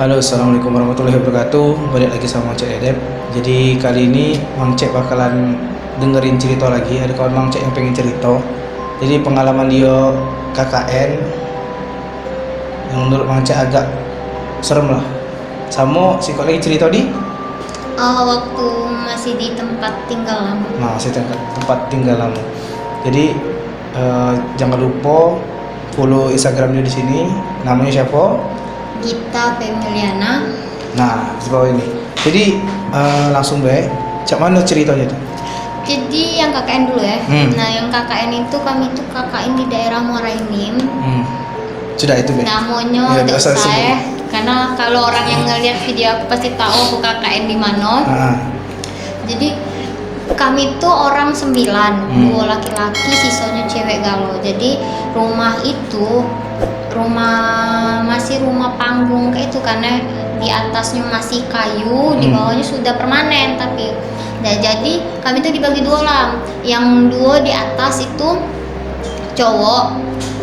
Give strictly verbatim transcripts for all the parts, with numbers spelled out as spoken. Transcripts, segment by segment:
Halo, assalamualaikum warahmatullahi wabarakatuh. Balik lagi sama Mang Cek Dedep. Jadi kali ini Mang Cek bakalan dengerin cerita lagi. Ada kawan Mang Cek yang pengen cerita. Jadi pengalaman dia K K N yang menurut Mang Cek agak serem lah. Sama sikok lagi cerita di? Oh, waktu masih di tempat tinggal lama. Nah, masih tempat, tempat tinggal lama. Jadi eh, jangan lupa follow Instagram dia di sini. Namanya siapa? Gita Femiliana. Nah, di bawah ini. Jadi eh, langsung bae. Cak mana ceritanya tu? Jadi yang K K N dulu ya. Hmm. Nah, yang K K N itu kami tuh K K N di daerah Muara Enim. Hmm. Sudah itu bae. Namanya Ya, ndak biasa usah sebut. Ya. Karena kalau orang yang ngeliat video aku pasti tahu aku K K N di mana. Ah. Jadi kami tuh orang sembilan, Hmm. dua laki-laki, sisanya cewek galo. Jadi rumah itu rumah masih rumah panggung kayak itu karena di atasnya masih kayu, di Hmm. bawahnya sudah permanen tapi. Nah, jadi kami tuh dibagi dua lah. Yang dua di atas itu cowok,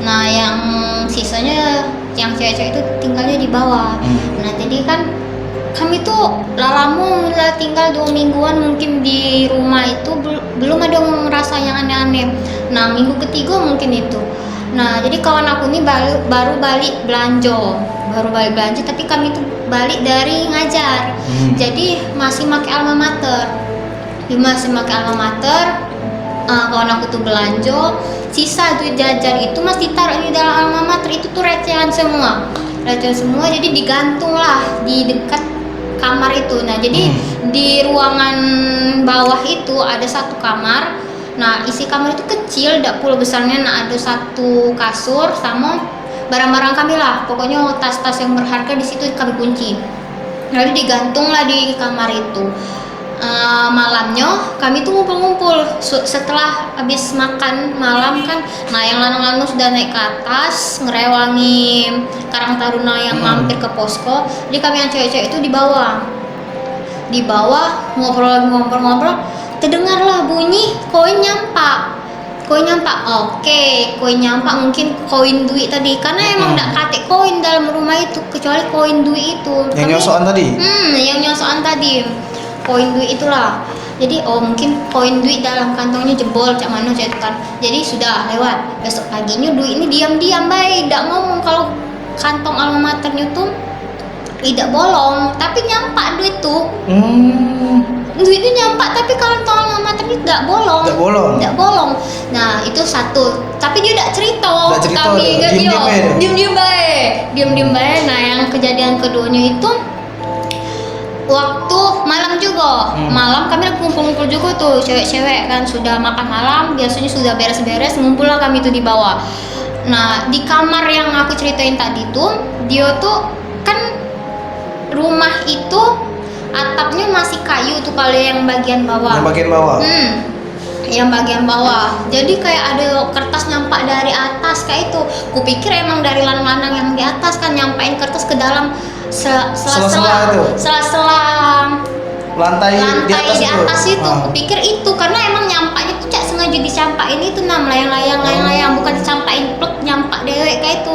nah yang sisanya yang cewek-cewek itu tinggalnya di bawah. Hmm. Nah, jadi kan kami tuh lah lama lah tinggal dua mingguan mungkin di rumah itu bel- belum ada ngerasa yang aneh-aneh. Nah, minggu ketiga mungkin itu. Nah, jadi kawan aku ini baru, baru balik belanja, baru balik belanja tapi kami tuh balik dari ngajar. Hmm. Jadi masih pakai alma mater. Di masih pakai alma mater, eh, kawan aku tuh belanja, sisa duit jajan itu masih taruh di dalam alma mater, itu tuh recehan semua. Recehan semua, jadi digantung lah di dekat kamar itu. Nah, jadi Hmm. di ruangan bawah itu ada satu kamar. Nah, isi kamar itu kecil, dak pulo besarnya. Nah, ada satu kasur sama barang-barang kami lah. Pokoknya tas-tas yang berharga di situ kami kunci. Lalu digantung lah di kamar itu. Eh, malamnya kami tuh ngumpul-ngumpul. Su- setelah habis makan malam kan, nah, yang lanang-lanang sudah naik ke atas ngerewangi Karang Taruna yang Hmm. mampir ke posko. Jadi kami yang cewek-cewek itu di bawah. Di bawah ngobrol, ngobrol-ngobrol, terdengarlah bunyi koin nyampak. Koin nyampak, oke, koin nyampak mungkin koin duit tadi. Karena emang Hmm. dak katek koin dalam rumah itu, kecuali koin duit itu. Yang Kami nyosokan tadi? Hmm, yang nyosokan tadi. Koin duit itulah. Jadi, oh, mungkin koin duit dalam kantongnya jebol, cak mano, cak itu kan. Jadi sudah lewat. Besok paginya duit ini diam-diam bae, dak ngomong kalau kantong alma maternya tuh idak bolong, tapi nyampak duit tu. Hmm. Duit tu nyampak, tapi kalau tolong mata ni dak bolong. Dak bolong. Dak bolong. Nah, itu satu. Tapi dia dak cerita. Dak cerita Kami dia. Diem-diem bae dia. Diem-diem bae. Diem-diem bae. Nah, yang kejadian keduanya itu waktu malam juga. Hmm. Malam kami lagi ngumpul-ngumpul juga tuh, cewek-cewek kan sudah makan malam, biasanya sudah beres-beres, ngumpul lah kami tuh di bawah. Nah, di kamar yang aku ceritain tadi tuh, dia tuh kan rumah itu atapnya masih kayu tuh kalau yang bagian bawah. Yang bagian bawah. Hmm. Yang bagian bawah. Jadi kayak ada kertas nyampak dari atas kayak itu. Kupikir emang dari lanang-lanang yang di atas kan nyampain kertas ke dalam se- sela-sela. Sela-sela itu. Sela-sela Lantai di lantai atas di itu. Atas itu. Ah. Kupikir itu karena emang nyampaknya tuh cak sengaja dicampakin itu nah melayang-layang, layang-layang, bukan dicampakin plek nyampak dewek kayak itu.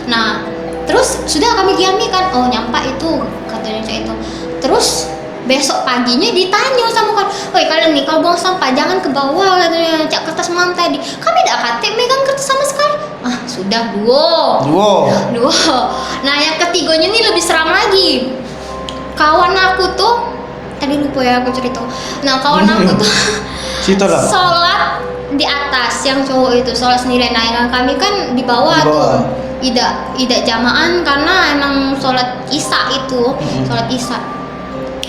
Nah, terus sudah kami diami kan, oh nyampak itu katanya cak itu. Terus besok paginya ditanya sama kan, "Woi kalian nih kalau buang sampah jangan ke bawah," katanya cak kertas malam tadi. Kami dak katek megang kertas sama sekali. Ah, sudah duo. Duo. Duo. Nah, yang ketiganya nih lebih seram lagi. Kawan aku tuh, tadi lupa ya aku cerita. Nah, kawan aku tuh Cerita lah. Sholat di atas, yang cowok itu sholat sendirian. Nah, yang kami kan di bawah. Di bawah tuh. Idak, idak jamaan karena emang sholat isya itu, hmm, sholat isya.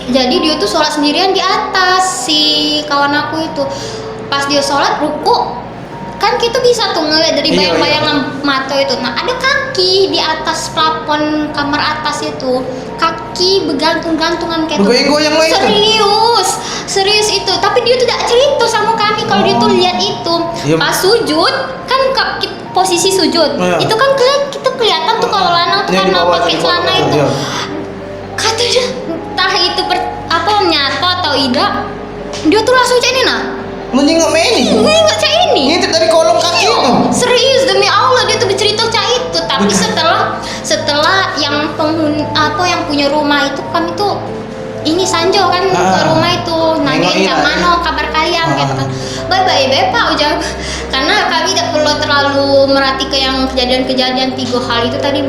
Jadi dia tuh sholat sendirian di atas, si kawan aku itu. Pas dia sholat, ruku, kan kita bisa tuh ngeliat dari, iya, bayang-bayangan, iya, mata itu. Nah, ada kaki di atas plafon kamar atas itu. Kaki begantung-gantungan kayak itu. Begoyang-goyang lah itu. Serius, serius itu. Tapi dia tuh gak cerita sama kami kalau dia tuh, oh, lihat itu. Iya. Pas sujud, kan ka- ki- posisi sujud. Iya. Itu kan keli- kita kelihatan tuh kalau lanang tuh, iya, karena pakai celana itu. Iya. Katanya entah itu per- apa, nyata atau idak, dia tuh langsung cak ini nah. Menyingok mak ini. Menyingok cak ini. Ngintip dari kolong kaki itu. Serius, demi Allah, dia tuh bercerita cak itu. Tapi setelah, setelah yang penghuni, apa, yang punya rumah itu, kami tuh ini sanjo kan ke rumah itu, nanyain cak mano kabar kalian gitu kan. Baik-baik bae, Pak, ujar. Karena kami tidak perlu terlalu merhati ke yang kejadian-kejadian tiga hal itu tadi.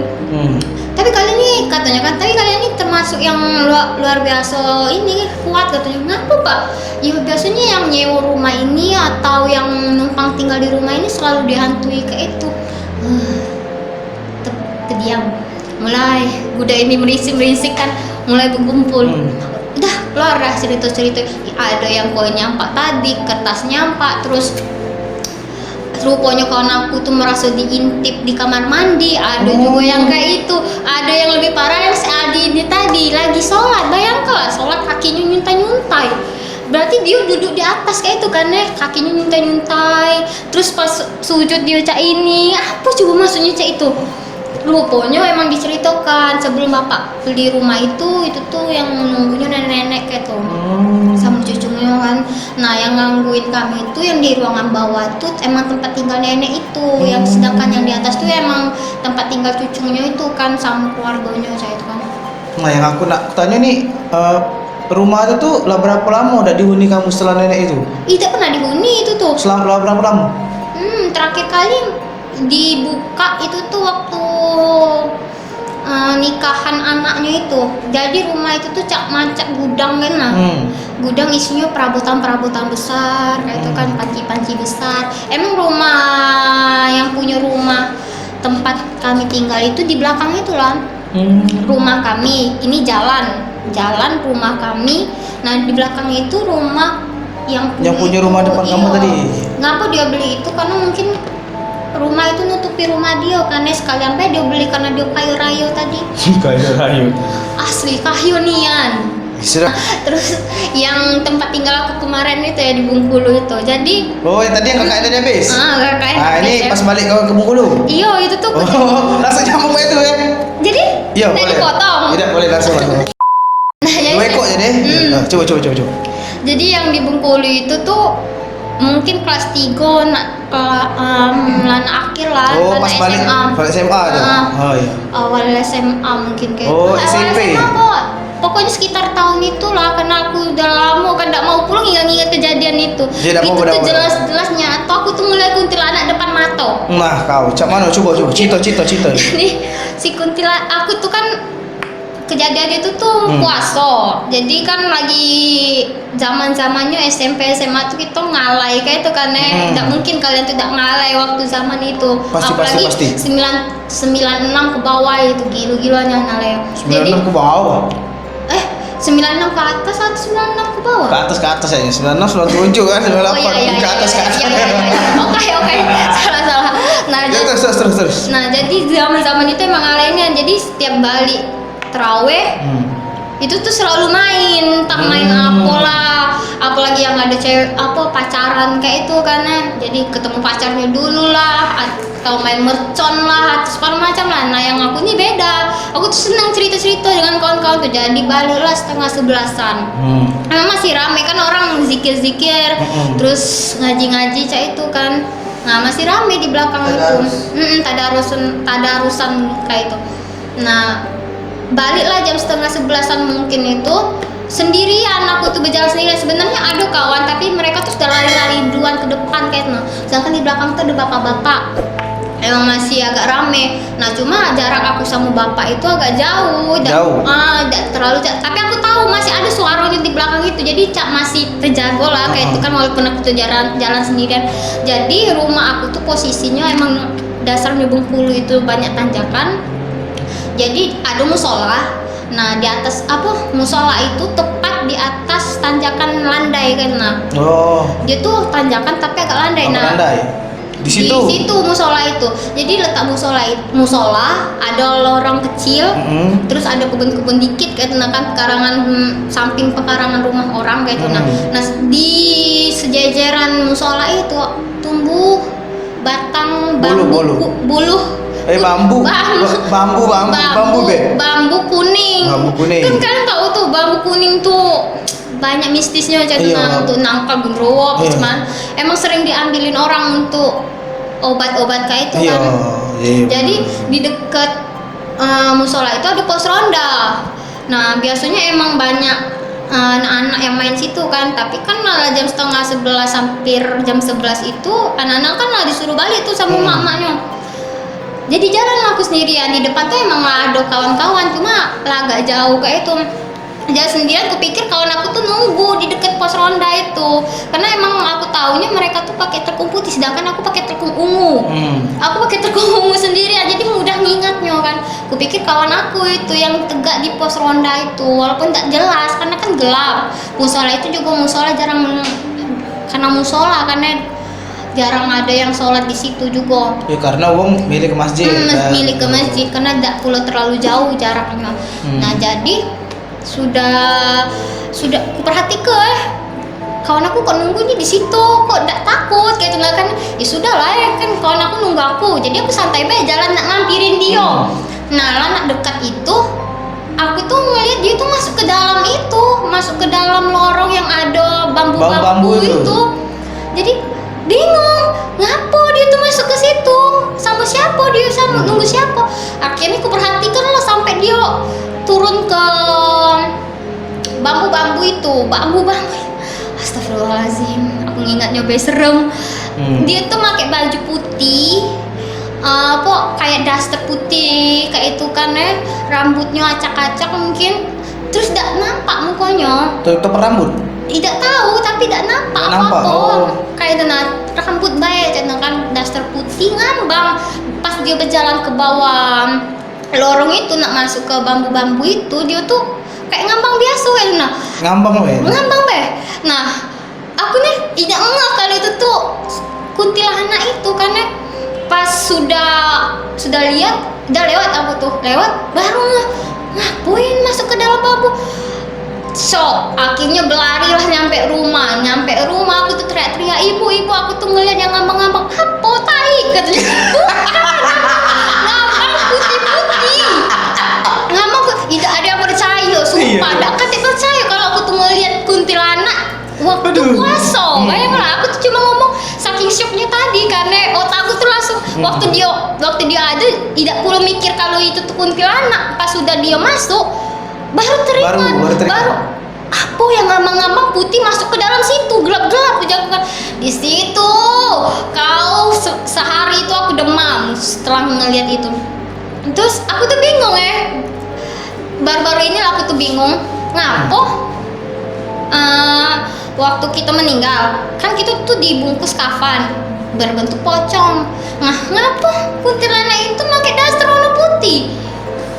Tapi kalian nih, katanya kan, tapi kalian nih termasuk yang luar, luar biasa ini, kuat, katanya. Ngapa, Pak? Ya, biasanya yang nyewa rumah ini atau yang numpang tinggal di rumah ini selalu dihantui kayak itu. Te- terdiam. Mulai budak ini merisik-merisik kan, mulai berkumpul. Udah, keluar dah cerita-cerita. Ada yang koin nyampak tadi, kertas nyampak, terus ruponyo kawan aku tuh merasa diintip di kamar mandi, ada juga yang kayak itu, ada yang lebih parah yang si Aldi ini tadi, lagi sholat, bayangkanlah, sholat kakinya nyuntai-nyuntai, berarti dia duduk di atas kayak itu kan, eh, kakinya nyuntai-nyuntai, terus pas sujud dia cak ini, apa coba maksudnya cak itu? Ruponyo emang diceritakan sebelum bapak beli rumah itu, itu tuh yang nunggunyo nenek-nenek kayak tuh. Sama cucunyo kan. Nah, yang ngangguin kami itu yang di ruangan bawah tuh emang tempat tinggal nenek itu. Yang sedangkan yang di atas tuh emang tempat tinggal cucunyo itu kan sama keluarganya saya itu kan. Nah, yang aku nak tanya nih, eh, rumah itu tuh lah berapa lama udah dihuni kamu setelah nenek itu? Ih, tak pernah dihuni itu tuh. Selama berapa lama? Hmm, terakhir kali dibuka itu tuh waktu, eh, nikahan anaknya itu. Jadi rumah itu tuh cak macam gudang kan nah. Gudang isinya perabotan-perabotan besar, kayak itu kan, panci-panci besar. Emang rumah yang punya rumah tempat kami tinggal itu di belakang itu lah. Rumah kami, ini jalan, jalan rumah kami. Nah, di belakang itu rumah yang punya, yang punya rumah depan kamu tadi. Ngapa dia beli itu? Karena mungkin rumah itu nutupi rumah dia kan, eh, sekalian bae dia beli karena dia kaya raya tadi. Kaya raya. Asli kaya nian. Sudah. Terus yang tempat tinggal aku kemarin itu ya di Bengkulu itu. Jadi, oh, yang tadi yang K K N tadi habis? Ah, K K N. Ah, ini habis ya. Pas balik ke, ke Bengkulu. Iyo, itu tuh. Oh, langsung nyambung bae itu ya. Jadi, iyo, tak boleh dipotong. Tidak boleh langsung, langsung. Nah, jadi dua ekor jadi. Nah, coba, coba, coba, coba. Jadi yang di Bengkulu itu tuh mungkin kelas tiga nak Kela-, em, lan akhir lah, oh, pas balik S M A. Balik S M A tuh. Heeh. Oh, iya. Awal S M A mungkin kayak itu. Oh, S M P. Awal S M A kok. Pokoknya sekitar tahun itulah, karena aku udah lama kan ndak mau pulang, ingat-ingat kejadian itu. Itu tuh jelas-jelas nyata, aku tuh ngeliat kuntilanak depan mata. Nah, kau, cak mana? Coba, coba, cerita, cerita, cerita. Jadi, si kuntilanak, aku tuh kan kejadian itu tuh puaso. Jadi kan lagi zaman-zamannya S M P, S M A tuh kita ngalai kayak itu kan, eh. Nggak mungkin kalian tuh nggak ngalai waktu zaman itu. Pasti, pasti, pasti. Apalagi sembilan, sembilan enam ke bawah itu, gila-gilanya ngalai. Jadi sembilan enam ke bawah? Eh, sembilan enam ke atas atau sembilan enam ke bawah? Ke atas, ke atas aja. Sembilan enam, sembilan tujuh kan, sembilan delapan. Oh, iya, iya, ke atas, iya, ke atas. Iya, iya, iya. Oke, oke. Salah, salah. Nah, ya, jadi terus, terus, terus, terus. Nah, jadi zaman-zaman itu emang ngalainya. Jadi setiap balik teraweh, itu tuh selalu main, entah main apalah, apalagi yang ada cewek, apa, pacaran kayak itu kan, eh. Jadi ketemu pacarnya dulu lah, atau main mercon lah, atau segala macam lah. Nah, yang aku ini beda, aku tuh seneng cerita-cerita dengan kawan-kawan tuh, jadi baliklah setengah sebelasan. Emang masih rame kan, orang zikir-zikir, terus ngaji-ngaji cak itu kan. Nah, masih rame di belakang itu. Tadarus. Mm-mm, tadarusun, tadarusan kayak itu. Nah, baliklah jam setengah sebelasan mungkin itu, sendirian, aku tuh berjalan sendirian. Sebenarnya ada kawan, tapi mereka tuh sudah lari-lari duluan ke depan kayak itu. Sedangkan di belakang tuh ada bapak-bapak. Emang masih agak rame. Nah, cuma jarak aku sama bapak itu agak jauh. Jauh. Ah, tidak terlalu jauh. Tapi aku tahu masih ada suaranya di belakang itu. Jadi cak masih terjaga lah kayak itu kan, walaupun aku tuh jalan, jalan sendirian. Jadi rumah aku tuh posisinya emang dasarnya Bengkulu itu banyak tanjakan. Jadi ada musola. Nah, di atas apa, musola itu tepat di atas tanjakan landai kan. Nah, oh, dia tuh tanjakan tapi agak landai. Agak landai. Nah, di situ musola itu. Jadi letak musola it-, musola, ada lorong kecil, terus ada kebun-kebun dikit kan, nah kan, pekarangan, hmm, samping pekarangan rumah orang kayak itu. Nah, nah, di sejajaran musola itu tumbuh batang bambu, buluh, buluh. Ku-, buluh. Eh, bambu. Bambu. Ba-, bambu, bambu, bambu, bambu, be. Bambu kuning. Bambu kuning. Kan kalian tahu tuh, bambu kuning tuh banyak mistisnyo, cak tu. Iyo. Nah, untuk nangkal genderuwo, iyo, cuman emang sering diambilin orang untuk obat-obat kayak itu. Iyo, kan. Iyo, iyo, jadi betul. Di deket, eh, musola itu ada pos ronda. Nah, biasanya emang banyak, eh, anak-anak yang main situ kan, tapi kan malah jam setengah sebelas, hampir jam sebelas itu anak-anak kan lah disuruh balik tuh sama, hmm, mak-maknya. Jadi jalan aku sendirian, di depan tuh emang lah ada kawan-kawan, cuma lah agak jauh kayak itu. Jalan sendirian, kupikir kawan aku tuh nunggu di deket pos ronda itu. Karena emang aku taunya mereka tuh pakai telkung putih, sedangkan aku pakai telkung ungu. Hmm. Aku pakai telkung ungu sendirian, jadi mudah ngingatnya kan. Kupikir kawan aku itu yang tegak di pos ronda itu, walaupun tak jelas karena kan gelap. Musola itu juga musola jarang, karena musola karena jarang ada yang sholat di situ juga. Ya, karena wong milih ke masjid, hmm, kan? Milih ke masjid karena tidak pula terlalu jauh jaraknya. Hmm. Nah, jadi sudah, sudah kuperhatike, eh, kawan aku kok nunggunye di situ, kok dak takut, kayak itu. Nah, kan, ya sudah lah, ya kan, kawan aku nunggu aku, jadi aku santai bae jalan nak ngampirin dia. Hmm. Nah, lah nak dekat itu, aku tuh ngeliat dia tuh masuk ke dalam itu, masuk ke dalam lorong yang ada bambu-bambu. Bambu-bambu itu. Itu. Jadi bingung, ngapo dia tuh masuk ke situ? Sama siapa dia? Sama, hmm, nunggu siapa? Akhirnya aku perhatikan lah sampai dia turun ke bambu-bambu itu, bambu-bambu. Astagfirullahalazim, aku ngingatnya be serem. Hmm. Dia tuh pakai baju putih, eh, apa, kayak daster putih, kayak itu kan, eh, rambutnya acak-acak mungkin. Terus dak nampak mukanya. Tutup rambut? Idak tahu, tapi dak nampak apa-apa. Dak nampak, oh. Kayak itu nah, rambut bae, cak itu kan, daster putih ngambang. Pas dia berjalan ke bawah lorong itu nak masuk ke bambu-bambu itu, dia tuh kayak ngambang biasa kayak itu nah. Ngambang be? Ngambang be. Nah, aku nih tidak ngeh kalau itu tuh kuntilanak itu, karena pas sudah, sudah lihat, udah lewat aku tuh, lewat, baru ngeh, ngapain masuk ke dalam bambu? Shock, akhirnya berlari lah nyampe rumah. Nyampe rumah aku tuh teriak-teriak, "Ibu, ibu, aku tuh ngeliat yang ngambang-ngambang." "Apa tai?" Katanya. "Bukan, ngambang putih-putih." Ngambang put-, tidak ada yang percaya, sumpah. Iya. Dak katek percaya kalau aku tuh ngeliat kuntilanak. Waktu puasa, hmm, bayanglah, aku tuh cuma ngomong saking syoknya tadi, karena otak aku tuh langsung, hmm, waktu dia, waktu dia ada, tidak pula mikir kalau itu tuh kuntilanak. Pas sudah dia masuk, baru teringat, baru, baru teringat. Baru, apa yang ngambang-ngambang putih masuk ke dalam situ, gelap-gelap, ujar aku kan. Di situ, kau se-, sehari itu aku demam setelah ngeliat itu. Terus aku tuh bingung, eh. Baru-baru ini aku tuh bingung, ngapo, eh, waktu kita meninggal, kan kita tuh dibungkus kafan berbentuk pocong. Nah, ngapo kuntilanak itu pakai daster warna putih?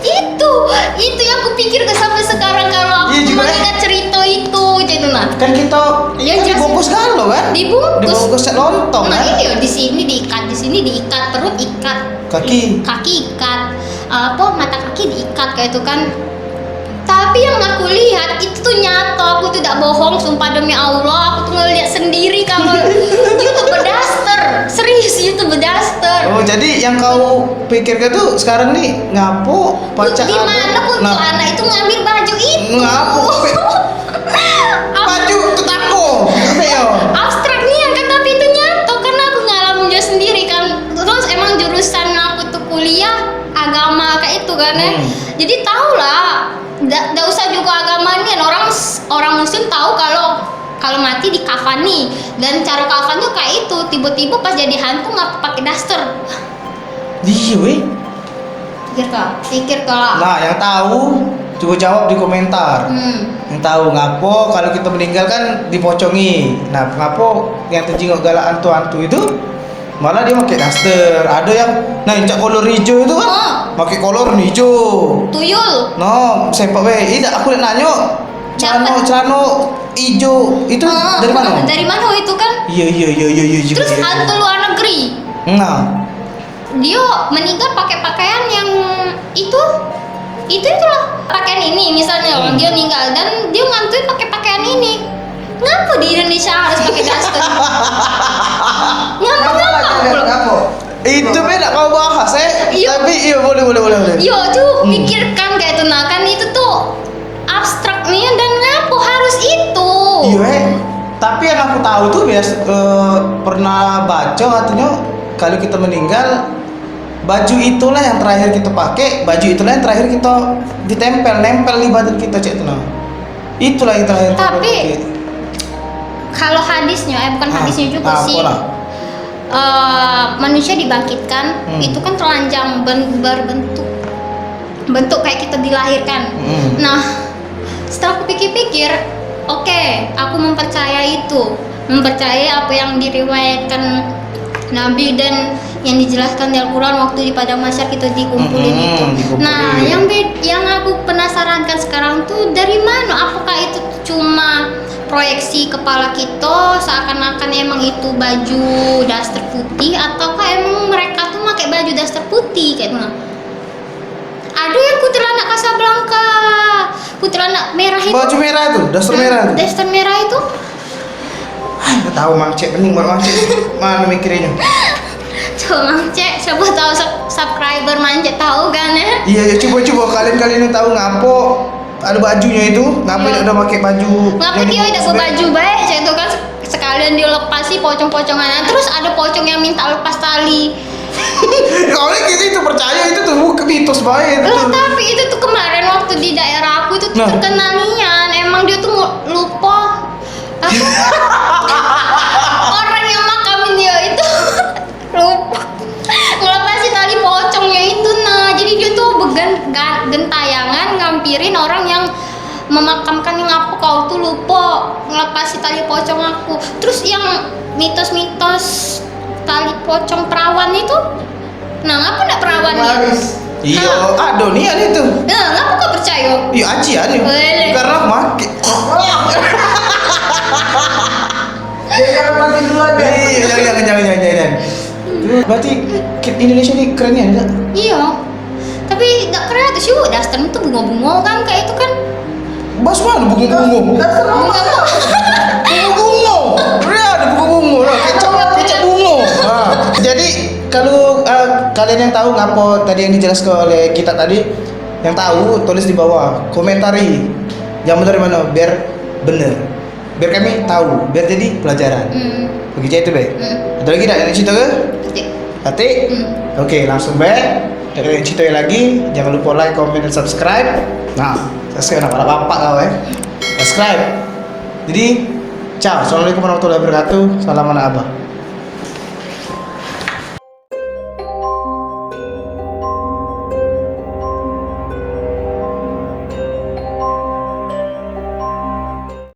Itu, itu yang kupikir ke sampai sekarang kalau aku, iya juga, eh, mengingat cerita itu, gitu nah. Kan kita, iya, kan dibungkus galo kan? Dibungkus. Dibungkus cak lontong, nah, kan? Iya, di sini diikat, di sini diikat, perut ikat. Kaki. Kaki ikat, apa, mata kaki diikat kayak itu kan. Tapi yang aku lihat itu tuh nyata, aku tuh tidak bohong, sumpah demi Allah, aku tuh ngeliat sendiri kalau dia tuh bedaster, serius, dia tuh bedaster. Oh, jadi yang kau pikirkan tuh sekarang nih ngapo pacak di mana aku, nah, kuntilanak itu ngambil baju itu? Ngapo? Baju tetanggo, ape yo? Abstrak nian kan, tapi itu nyata karena aku ngalamin dia sendiri kan. Terus emang jurusan aku tuh kuliah agama kayak itu kan, ya. Hmm. Jadi tahu lah, ndak, ndak usah juga agama nian, orang s-, orang muslim tahu kalau, kalau mati dikafani dan cara kafannya kayak itu, tiba-tiba pas jadi hantu ngapo pakai daster. Iya, weh. Pikir kau, pikir kau lah. Nah, yang tahu coba jawab di komentar. Hmm. Yang tahu ngapo kalau kita meninggal kan dipocongi. Nah, ngapo yang terjingok galak hantu-hantu itu malah dia pakai daster. Ada yang, nah, yang cak kolor hijau itu kan, oh, pakai kolor hijau. Tuyul. No, sempak be. Ih, dak, aku nak nanyo. Celano, dapat, celano hijau itu, ah, dari mana? Dari mana itu kan? Iya, iya, iya, iya, iya. Terus iya, iya, hantu luar negeri. Nah. Dia meninggal pakai pakaian yang itu, itu, itulah. Pakaian ini misalnya, hmm, dia meninggal dan dia ngantui pakai pakaian ini. Ngapa di Indonesia harus pakai daster? Ngapa, ngapa? Ngapa? Itu be nak kau bahas, eh. Iya. Tapi iya, boleh, boleh, boleh, boleh. Iya, tuh, hmm, pikirkan kayak itu nah, kan itu tuh abstrak nih, dan ngapa harus itu? Tapi yang aku tahu tuh bias eh, pernah baca katanya kalau kita meninggal, baju itulah yang terakhir kita pakai, baju itulah yang terakhir kita ditempel, nempel di badan kita, cek tuh, nah. Itulah yang terakhir kita Tapi pakai. Kalau hadisnya, eh bukan Ah, hadisnya juga ah, sih. Apalah? Eh, manusia dibangkitkan Hmm. itu kan telanjang ben- berbentuk bentuk kayak kita dilahirkan. Hmm. Nah, setelah aku pikir-pikir, oke, aku mempercayai itu, mempercayai apa yang diriwayatkan Nabi dan yang dijelaskan di Al-Quran waktu di padang mahsyar kita dikumpulin Mm-mm, itu. dikumpulin. Nah, yang bed- yang aku penasarankan sekarang tuh dari mana? Apakah itu cuma proyeksi kepala kita seakan-akan emang itu baju daster putih ataukah emang mereka tuh pakai baju daster putih kayak gitu? Ada yang kuntilanak Casablanca, kuntilanak merah itu. Baju merah itu, daster merah itu. Daster merah itu. Ai, nggak tahu, Mang Cek, pening banget, Mang Cek. Mana mikirnya? Coba Mang Cek, siapa tahu sub- subscriber Mang Cek tahu kan ya? Iya, ya, coba, coba kalian, kalian yang tahu ngapo ada bajunya itu, ngapo Iya. Dia udah pakai baju Ngapa yang dia di- tidak berbaju baik cak itu kan? Sek- Sekalian dia lepas sih pocong-pocongan. Terus ada pocong yang minta lepas tali. Kalau gitu itu percaya itu tuh bukan mitos baik itu. Lah, tapi itu tuh kemarin waktu di daerah aku itu tuh Nah. Terkenal nian. Emang dia tuh mu- lupa. Apa? Orang yang makamin dia itu lupa ngelepasi tali pocongnya itu, nah. Jadi dia tuh begen ga- gentayangan ngampirin orang yang memakamkan yang apa kau tuh lupa ngelepasi tali pocong aku. Terus yang mitos-mitos tali pocong perawan itu, nah, ngapa ndak perawan ya? Iya, ada nian itu. Nah, ngapa kau percaya? Iya, aji anu. Boleh. Karena aku make. Dia jangan mati duluan deh. Iya, jangan, jangan, jangan, jangan, jangan. Berarti ki- Indonesia ini keren ya, enggak? Iya. Tapi ndak keren tuh sih, daster itu bunga-bunga kan kayak itu kan. Bas mana bunga-bunga? Daster apa? Bunga-bunga. Iya, ada bunga-bunga lah. Kecap, kecap bunga. Ha. Jadi kalau eh, kalian yang tahu ngapo tadi yang dijelaskan oleh kita tadi, yang tahu tulis di bawah, komentari. Yang benar dari mana? Biar bener. Biar kami tahu, biar jadi pelajaran. Hmm. Begitu itu, Be. Hmm. Ada lagi dak yang cerita ke? Oke. Ati? Hmm. Oke, langsung, Be. Jangan lupa cerita lagi, jangan lupa like, comment, dan subscribe. Nah, subscribe nak bapak kau, eh. Subscribe. Jadi, ciao. Assalamualaikum warahmatullahi wabarakatuh. Salam anak abah.